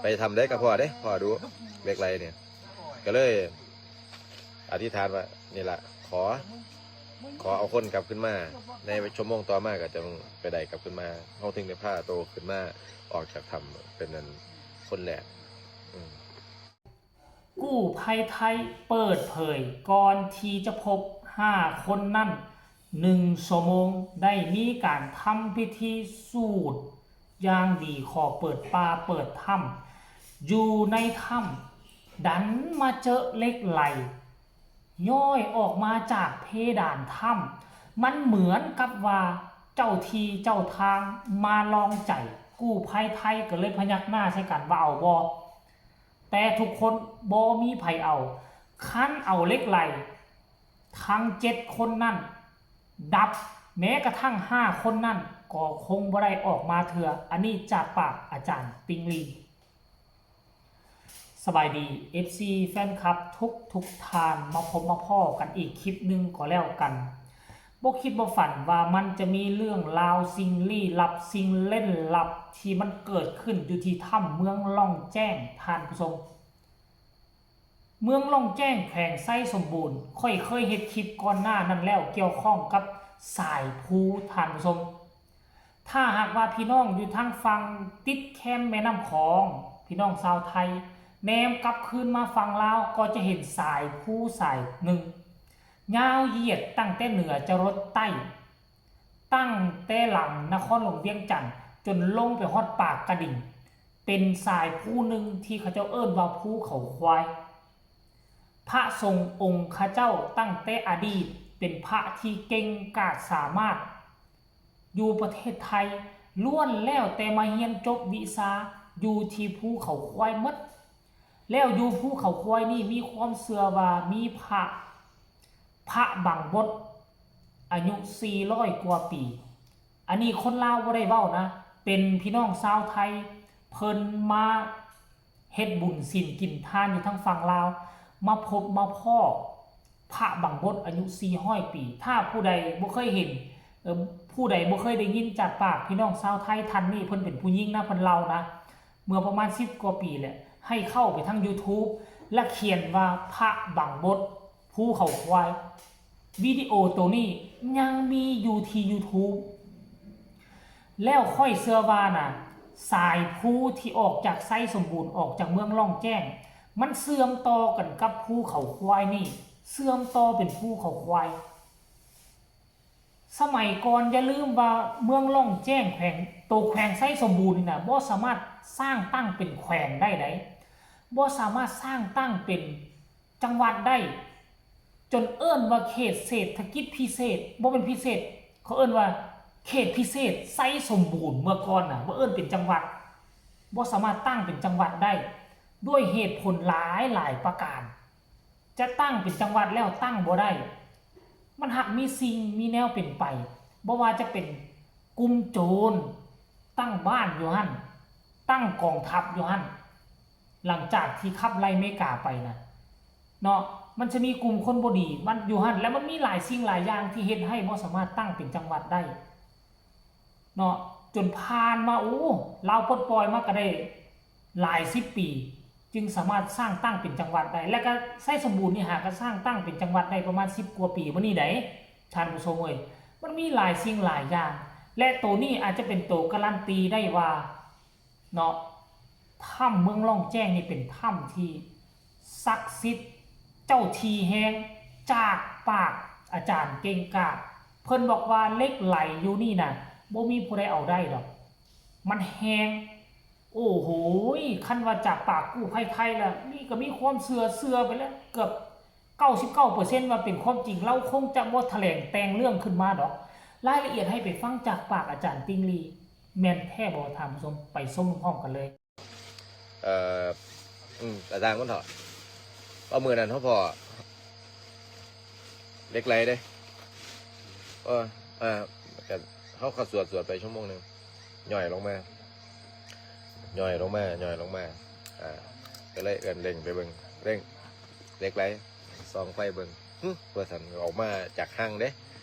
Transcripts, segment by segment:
ໄປຖ້ຳໃດກໍພໍເດ້ ພໍດູເຫຼັກໄຫຼນີ້ ກໍເລີຍອະທິຖານວ່າ ນີ້ລະ ຂໍ ຂໍເອົາຄົນກັບຄືນມາ ໃນຊົ່ວໂມງຕໍ່ມາກໍຈະໄປໄດ້ກັບຄືນມາ ເຮົາເຖິງໄດ້ພາໂຕຂຶ້ນມາອອກຈາກຖ້ຳ ເປັນອັນຄົນແລກ. ອືມ ກູ້ໄພໄທເປີດເຜີຍ ກ່ອນທີ່ຈະພົບຫ້າຄົນນັ້ນໜຶ່ງຊົ່ວໂມງ ໄດ້ມີການທຳພິທີສູດຢ່າງດີຂໍເປີດປ່າເປີດຖ້ຳ. ຢູ່ໃນຖ້ຳ ດັນມາເຈິເຫຼັກໄຫຼຍ້ອຍອອກມາຈາກເພດານຖ້ຳ. ມັນເໝືອນກັບວ່າເຈົ້າທີ່ເຈົ້າທາງມາລອງໃຈ. ກູ້ໄພໄທກໍເລີຍພະຍັກໜ້າໃສ່ກັນວ່າເອົາບໍ່? ແຕ່ທຸກຄົນບໍ່ມີໃຜເອົາ. ຄັນເອົາເຫຼັກໄຫຼ ທັງເຈັດຄົນນັ້ນດັບ, ແມ້ກະທັ່ງຫ້າຄົນນັ້ນກໍຄົງບໍ່ໄດ້ອອກມາເທື່ອ. ອັນນີ້ຈາກປາກອາຈານຕິງລີ. ສະບາຍດີ ເອັຟຊີ ແຟນຄລັບທຸກໆທ່ານ, ມາພົບມາພໍ້ກັນອີກຄລິບໜຶ່ງກໍແລ້ວກັນ. ບໍ່ຄິດບໍ່ຝັນວ່າມັນຈະມີເລື່ອງລາວສິ່ງລີ້ລັບ, ສິ່ງເລ່ນລັບທີ່ມັນເກີດຂຶ້ນຢູ່ທີ່ຖ້ຳເມືອງລ່ອງແຈ້ງ, ທ່ານຜູ້ຊົມ. ເມືອງລ່ອງແຈ້ງ ແຂວງໄຊສົມບູນ, ຂ້ອຍເຄີຍເຮັດຄລິບກ່ອນໜ້ານັ້ນແລ້ວ ກ່ຽວຂ້ອງກັບສາຍພູ, ທ່ານຜູ້ຊົມ. ຖ້າຫາກວ່າພີ່ນ້ອງຢູ່ທາງຝັ່ງຕິດແຄມແມ່ນ້ຳຂອງ, ພີ່ນ້ອງຊາວໄທ ແນມກັບຄືນມາຝັ່ງລາວ ກໍຈະເຫັນສາຍພູສາຍໜຶ່ງ ຍາວຢຽດຕັ້ງແຕ່ເໜືອຈະລົດໃຕ້, ຕັ້ງແຕ່ຫຼັງນະຄອນຫຼວງວຽງຈັນ ຈົນລົງໄປຮອດປາກກະດິງ, ເປັນສາຍພູໜຶ່ງທີ່ເຂົາເຈົ້າເອີ້ນວ່າພູເຂົາຄວາຍ. ພະສົງອົງເຂົາເຈົ້າຕັ້ງແຕ່ອະດີດ ເປັນພະທີ່ເກັ່ງກາດສາມາດ ຢູ່ປະເທດໄທ ລ້ວນແລ້ວແຕ່ມາຮຽນຈົບວິຊາຢູ່ທີ່ພູເຂົາຄວາຍໝົດ. ແລ້ວຢູ່ພູເຂົາຄວາຍນີ້ມີຄວາມເຊື່ອວ່າມີພະ ພະບັງບົດ ອາຍຸສີ່ຮ້ອຍກວ່າປີ. ອັນນີ້ຄົນລາວບໍ່ໄດ້ເວົ້ານະ, ເປັນພີ່ນ້ອງຊາວໄທ ເພິ່ນມາເຮັດບຸນສິນກິນທານຢູ່ທາງຝັ່ງລາວ ມາພົບມາພໍ້ພະບັງບົດອາຍຸສີ່ຮ້ອຍປີ. ຖ້າຜູ້ໃດບໍ່ເຄີຍເຫັນ ເອີ ຜູ້ໃດບໍ່ເຄີຍໄດ້ຍິນຈາກປາກພີ່ນ້ອງຊາວໄທທ່ານນີ້, ເພິ່ນເປັນຜູ້ຍິງນະ, ເພິ່ນເລົ່ານະ, ເມື່ອປະມານສິບກວ່າປີແຫຼະ, ໃຫ້ເຂົ້າໄປທາງ YouTube ແລະ ຂຽນວ່າ ພະບັງບົດ ພູເຂົາຄວາຍ. ວິດີໂອໂຕນີ້ຍັງມີຢູ່ທີ່ YouTube. ແລ້ວຂ້ອຍເຊື່ອວ່ານະ, ສາຍພູທີ່ອອກຈາກໄຊສົມບູນ, ອອກຈາກເມືອງລ່ອງແຈ້ງ, ມັນເຊື່ອມຕໍ່ກັນກັບພູເຂົາຄວາຍນີ້, ເຊື່ອມຕໍ່ເປັນພູເຂົາຄວາຍ. ສະໄໝກ່ອນ ຢ່າລືມວ່າເມືອງລ່ອງແຈ້ງ ແຂວງ ໂຕແຂວງໄຊສົມບູນນີ້ນະ ບໍ່ສາມາດສ້າງຕັ້ງເປັນແຂວງໄດ້ໃດ໋, ບໍ່ສາມາດສ້າງຕັ້ງເປັນ ຈັງຫວັດໄດ້, ຈົນເອີ້ນວ່າເຂດເສດຖະກິດພິເສດ, ບໍ່ແມ່ນພິເສດ, ເຂົາເອີ້ນວ່າເຂດພິເສດໄຊສົມບູນເມື່ອກ່ອນນະ, ບໍ່ເອີ້ນເປັນຈັງຫວັດ, ບໍ່ສາມາດຕັ້ງເປັນຈັງຫວັດໄດ້ ດ້ວຍເຫດຜົນຫຼາຍຫຼາຍປະການ. ຈະຕັ້ງເປັນຈັງຫວັດແລ້ວຕັ້ງບໍ່ໄດ້, ມັນຫາກມີສິ່ງມີແນວເປັນໄປ, ບໍ່ວ່າຈະເປັນກຸ່ມໂຈນຕັ້ງບ້ານຢູ່ຫັ້ນ, ຕັ້ງກອງທັບຢູ່ຫັ້ນ. ຫຼັງຈາກທີ່ຂັບໄລ່ເມກາໄປນະເນາະ, ມັນຈະມີກຸ່ມຄົນບໍ່ດີມັນຢູ່ຫັ້ນ, ແລ້ວມັນມີຫຼາຍສິ່ງຫຼາຍຢ່າງທີ່ເຮັດໃຫ້ບໍ່ສາມາດຕັ້ງເປັນຈັງຫວັດໄດ້ເນາະ, ຈົນຜ່ານມາ ໂອ້ ລາວປົດປ່ອຍມາກໍໄດ້ຫຼາຍສິບປີ ຈຶ່ງສາມາດສ້າງຕັ້ງເປັນຈັງຫວັດໄດ້, ແລ້ວກໍໄຊສົມບູນນີ້ຫາກໍສ້າງຕັ້ງເປັນຈັງຫວັດໄດ້ປະມານສິບກວ່າປີມານີ້ໃດ໋ ທ່ານຜູ້ຊົມເອີຍ. ມັນມີຫຼາຍສິ່ງຫຼາຍຢ່າງ ແລະ ໂຕນີ້ອາດຈະເປັນໂຕກາຣັນຕີໄດ້ວ່າ ເນາະ, ຖ້ຳເມືອງລ່ອງແຈ້ງນີ້ເປັນຖ້ຳທີ່ສັກສິດ ເຈົ້າທີ່ແຮງ, ຈາກປາກອາຈານເກັ່ງກາດ ເພິ່ນບອກວ່າເຫຼັກໄຫຼຢູ່ນີ້ນະ ບໍ່ມີຜູ້ໃດເອົາໄດ້ດອກ, ມັນແຮງ. ໂອ້ໂຫຍ, ຄັນວ່າຈາກປາກກູ້ໄພໄທລະ ນີ້ກໍມີຄວາມເຊື່ອ, ເຊື່ອໄປແລ້ວ ເກືອບ ເກົ້າສິບເກົ້າເປີເຊັນ ວ່າເປັນຄວາມຈິງ, ລາວຄົງຈະບໍ່ຖະແຫຼງແຕ່ງເລື່ອງຂຶ້ນມາດອກ. ລາຍລະອຽດໃຫ້ໄປຟັງຈາກປາກອາຈານຕິ່ງລີ, ແມ່ນແທ້ບໍ່ທ່ານຜູ້ຊົມ? ໄປຊົມພ້ອມກັນເລີຍ. ເອີ ອືມ ກະຊ່າງມັນເຖາະ, ເພາະມື້ນັ້ນເຮົາພໍ້ເຫຼັກໄຫຼເດ້, ເອີ ເອີ ກະເຮົາກໍສວດ ສວດໄປຊົ່ວໂມງໜຶ່ງ ຍ່ອຍລົງມາ ຍ່ອຍລົງມາ ຍ່ອຍລົງມາ ອ່າ ກໍເລີຍເອີ້ນເລັ່ງໄປເບິ່ງ ເລັ່ງ ເຫຼັກໄຫຼ ສ່ອງໄຟເບິ່ງ ຫຶ ວ່າຊັ້ນ, ອອກມາຈາກຮັງເດ້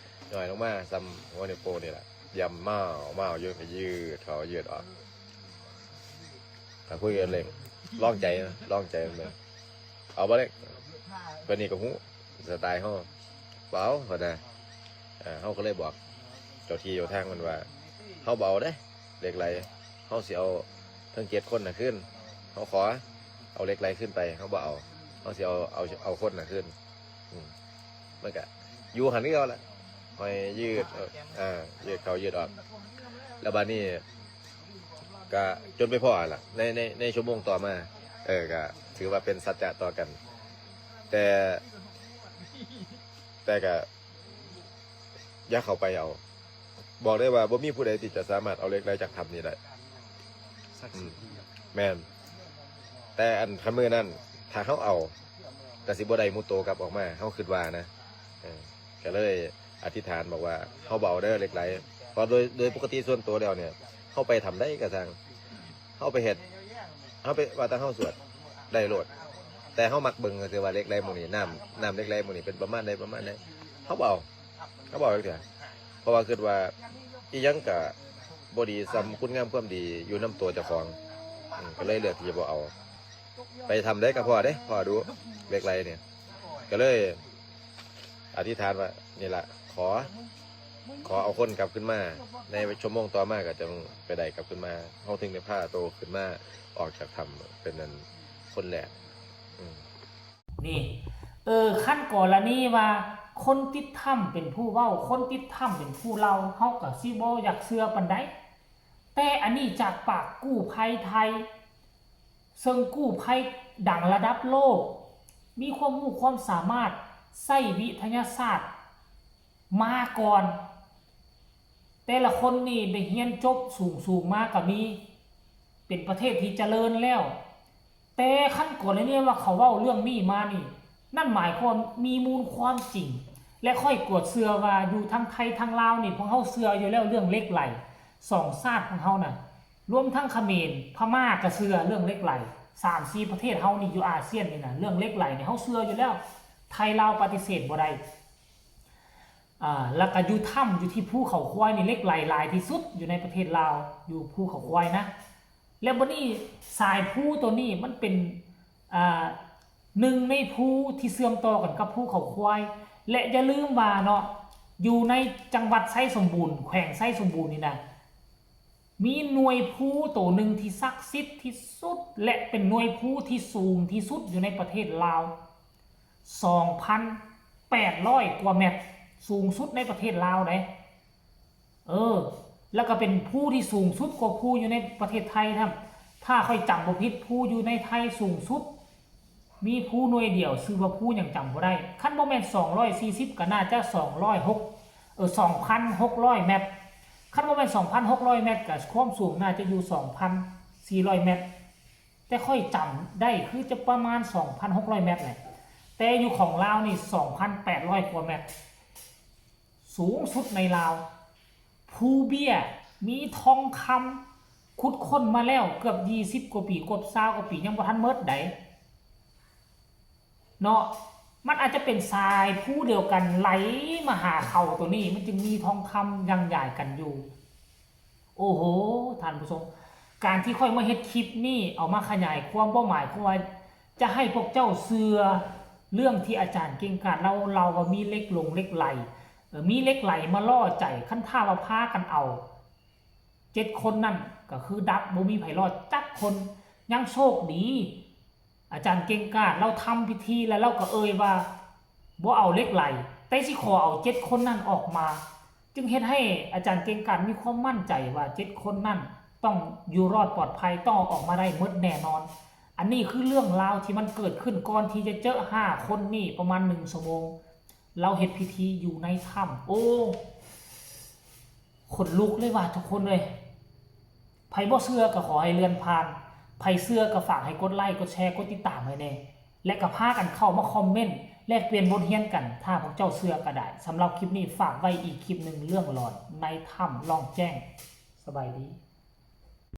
ຍ່ອຍລົງມາສ່ຳຫົວນິ້ວໂປ້ງນີ້ລະ, ຢ້ຳມາວມາວຢູ່ ກໍຢືດເຂົ້າຢືດອອກ. ຄຸຍກັນເລື່ອງລອງໃຈ ລອງໃຈເບິ່ງ ເອົາບໍ່ເລັກ? ເພິ່ນນີ້ກໍຮູ້ສະໄຕເຮົາ ບໍ່ເອົາ ເພິ່ນນະ. ເຮົາກໍເລີຍບອກເຈົ້າທີ່ເຈົ້າທາງເພິ່ນວ່າ ເຮົາບໍ່ເອົາເດ້ ເຫຼັກໄຫຼ ເຮົາຊິເອົາທັງເຈັດຄົນນະຄືນ ເຮົາຂໍເອົາເຫຼັກໄຫຼຄືນໄປ ເຮົາບໍ່ເອົາ ເຮົາຊິເອົາ ເອົາ ເອົາຄົນນະຄືນ. ອືມ ມັນກະຢູ່ຫັ້ນຄືເກົ່າລະ ຂ້ອຍຢືດ ເອີ ເອີ ຢືດເຂົ້າຢືດອອກ ແລ້ວບາດນີ້ກະຈົນໄປພໍ້ຫັ້ນລະ ໃນ ໃນ ໃນຊົ່ວໂມງຕໍ່ມາ ເອີ ກະຖືວ່າເປັນສັດຈະຕໍ່ກັນ ແຕ່ ແຕ່ກະຢ່າເຂົ້າໄປເອົາ ບອກໄດ້ວ່າບໍ່ມີຜູ້ໃດທີ່ຈະສາມາດເອົາເຫຼັກໄຫຼຈາກຖ້ຳນີ້ໄດ້. ສັກສິດ ອືມ ແມ່ນ ແຕ່ອັນຄັນມື້ນັ້ນ ຖ້າເຮົາເອົາ ກະຊິບໍ່ໄດ້ມຸດໂຕກັບອອກມາ ເຮົາຄິດວ່ານະ. ເອີ ກະເລີຍອະທິຖານບອກວ່າ ເຮົາບໍ່ເອົາເດີເຫຼັກໄຫຼ ເພາະໂດຍ ໂດຍປົກກະຕິສ່ວນໂຕແລ້ວເນຍ ເຮົາໄປຖ້ຳໃດກະຊ່າງ ເຮົາໄປເຮັດ ເຮົາໄປ ວ່າແຕ່ເຮົາສວດໄດ້ໂລດ ແຕ່ເຮົາມັກເບິ່ງຊື່ວ່າເຫຼັກໄຫຼໝ່ອງນີ້ ນ້ຳ ນ້ຳເຫຼັກໄຫຼໝ່ອງນີ້ເປັນປະມານໃດ ປະມານໃດ ເຮົາບໍ່ເອົາ ເຮົາບໍ່ເອົາຈັກເທື່ອ ເພາະວ່າຄິດວ່າອີ່ຫຍັງກະບໍ່ດີສ່ຳຄຸນງາມຄວາມດີຢູ່ນຳຕົວເຈົ້າຂອງ ອືມ ກໍເລີຍເລືອກທີ່ຈະບໍ່ເອົາ. ໄປຖ້ຳໃດກໍພໍເດ້ ພໍດູເຫຼັກໄຫຼນີ້ ກໍເລີຍອະທິຖານວ່າ ນີ້ລະ ຂໍ ຂໍເອົາຄົນກັບຄືນມາ ໃນຊົ່ວໂມງຕໍ່ມາກໍຈັ່ງໄປໄດ້ກັບຄືນມາ ເຮົາເຖິງໄດ້ພາໂຕຂຶ້ນມາອອກຈາກຖ້ຳເປັນອັນຄົນແລກ. ອືມ ນີ້ ເອີ ຄັນກໍລະນີວ່າຄົນຕິດຖ້ຳເປັນຜູ້ເວົ້າ ຄົນຕິດຖ້ຳເປັນຜູ້ເລົ່າ ເຮົາກໍຊິບໍ່ຢາກເຊື່ອປານໃດ ແຕ່ອັນນີ້ຈາກປາກກູ້ໄພໄທ ເຊິ່ງກູ້ໄພດັງລະດັບໂລກ ມີຄວາມຮູ້ຄວາມສາມາດ ໃຊ້ວິທະຍາສາດມາກ່ອນ ແຕ່ລະຄົນນີ້ໄດ້ຮຽນຈົບສູງໆມາກໍມີ ເປັນປະເທດທີ່ຈະເລີນແລ້ວ. ແຕ່ຄັນກໍລະນີວ່າເຂົາເວົ້າເລື່ອງນີ້ມານີ້ ນັ້ນໝາຍຄວາມມີມູນຄວາມຈິງ ແລະ ຂ້ອຍກໍເຊື່ອວ່າຢູ່ທັງໄທທັງລາວນີ້ ພວກເຮົາເຊື່ອຢູ່ແລ້ວເລື່ອງເຫຼັກໄຫຼ ສອງຊາດຂອງເຮົານະ ລວມທັງຂະເໝນ ພະມ້າກໍເຊື່ອເລື່ອງເຫຼັກໄຫຼ ສາມສີ່ປະເທດເຮົານີ້ຢູ່ອາຊຽນນີ້ນະ ເລື່ອງເຫຼັກໄຫຼນີ້ເຮົາເຊື່ອຢູ່ແລ້ວ ໄທລາວປະຕິເສດບໍ່ໄດ້. ອ່າ ແລ້ວກໍຢູ່ຖ້ຳ ຢູ່ທີ່ພູເຂົາຄວາຍນີ້ ເຫຼັກໄຫຼຫຼາຍທີ່ສຸດຢູ່ໃນປະເທດລາວ ຢູ່ພູເຂົາຄວາຍນະ. ແລ້ວບັດນີ້ສາຍພູໂຕນີ້ມັນເປັນ ອ່າ ໜຶ່ງໃນພູທີ່ເຊື່ອມຕໍ່ກັນກັບພູເຂົາຄວາຍ ແລະ ຢ່າລືມວ່າເນາະ ຢູ່ໃນຈັງຫວັດໄຊສົມບູນ ແຂວງໄຊສົມບູນນີ້ນະ ມີໜ່ວຍພູໂຕໜຶ່ງທີ່ສັກສິດທີ່ສຸດ ແລະ ເປັນໜ່ວຍພູທີ່ສູງທີ່ສຸດຢູ່ໃນປະເທດລາວ ສອງພັນແປດຮ້ອຍກວ່າແມັດ ສູງສຸດໃນປະເທດລາວເດ້. ເອີ ແລ້ວກໍເປັນພູທີ່ສູງສຸດກວ່າພູຢູ່ໃນປະເທດໄທນຳ ຖ້າຂ້ອຍຈຳບໍ່ຜິດ ພູຢູ່ໃນໄທສູງສຸດ ມີພູໜ່ວຍດຽວ ຊື່ວ່າພູຫຍັງຈຳບໍ່ໄດ້ ຄັນບໍ່ແມ່ນສອງຮ້ອຍສີ່ສິບ ກໍໜ້າຈະສອງຮ້ອຍຫົກ ເອີ ສອງພັນຫົກຮ້ອຍແມັດ ຄັນບໍ່ແມ່ນສອງພັນຫົກຮ້ອຍແມັດ ກໍຄວາມສູງໜ້າຈະຢູ່ສອງພັນສີ່ຮ້ອຍແມັດ ແຕ່ຂ້ອຍຈຳໄດ້ຄືຈະປະມານສອງພັນຫົກຮ້ອຍແມັດແຫຼະ ແຕ່ຢູ່ຂອງລາວນີ້ສອງພັນແປດຮ້ອຍກວ່າແມັດ ສູງສຸດໃນລາວ. ພູເບ້ຍ ມີທອງຄຳ ຂຸດຄົ້ນມາແລ້ວເກືອບຊາວກວ່າປີ ເກືອບຊາວກວ່າປີ ຍັງບໍ່ທັນໝົດໃດເນາະ. ມັນອາດຈະເປັນສາຍພູດຽວກັນໄຫຼມາຫາເຂົາໂຕນີ້ ມັນຈຶ່ງມີທອງຄຳຢັງຢາຍກັນຢູ່. ໂອ້ໂຫ ທ່ານຜູ້ຊົມ ການທີ່ຂ້ອຍມາເຮັດຄລິບນີ້ ເອົາມາຂະຫຍາຍຄວາມ ບໍ່ໝາຍຄວາມວ່າຈະໃຫ້ພວກເຈົ້າເຊື່ອເລື່ອງທີ່ອາຈານເກັ່ງກາດເລົ່າ ເລົ່າວ່າມີເຫຼັກຫຼົງເຫຼັກໄຫຼ ເອີ ມີເຫຼັກໄຫຼມາລໍ້ໃຈ ຄັນຖ້າວ່າພາກັນເອົາ ເຈັດຄົນນັ້ນກໍຄືດັບ ບໍ່ມີໃຜລອດຈັກຄົນ. ຍັງໂຊກດີ ອາຈານເກັ່ງກາດລາວທຳພິທີ ແລ້ວລາວກໍເອີ່ຍວ່າບໍ່ເອົາເຫຼັກໄຫຼ ແຕ່ຊິຂໍເອົາເຈັດຄົນນັ້ນອອກມາ ຈຶ່ງເຮັດໃຫ້ອາຈານເກັ່ງກາດມີຄວາມໝັ້ນໃຈວ່າເຈັດຄົນນັ້ນຕ້ອງຢູ່ລອດປອດໄພ ຕ້ອງເອົາອອກມາໄດ້ໝົດແນ່ນອນ. ອັນນີ້ຄືເລື່ອງລາວທີ່ມັນເກີດຂຶ້ນກ່ອນທີ່ຈະເຈີຫ້າຄົນນີ້ປະມານໜຶ່ງຊົ່ວໂມງ. ລາວເຮັດພິທີຢູ່ໃນຖ້ຳ. ໂອ້ ຂົນລຸກເລີຍວ່າທຸກຄົນເອີຍ. ໃຜບໍ່ເຊື່ອກໍຂໍໃຫ້ເລື່ອນຜ່ານ. ໃຜເຊື່ອກໍຝາກໃຫ້ກົດໄລ, ກົດແຊ, ກົດຕິດຕາມໃຫ້ແດ່ ແລະ ກໍພາກັນເຂົ້າມາຄອມເມັນແລກປ່ຽນບົດຮຽນກັນ. ຖ້າພວກເຈົ້າເຊື່ອກໍໄດ້. ສຳລັບຄລິບນີ້ຝາກໄວ້ອີກຄລິບໜຶ່ງ ເລື່ອງຫຼອນໃນຖ້ຳລ່ອງແຈ້ງ. ສະບາຍດີ.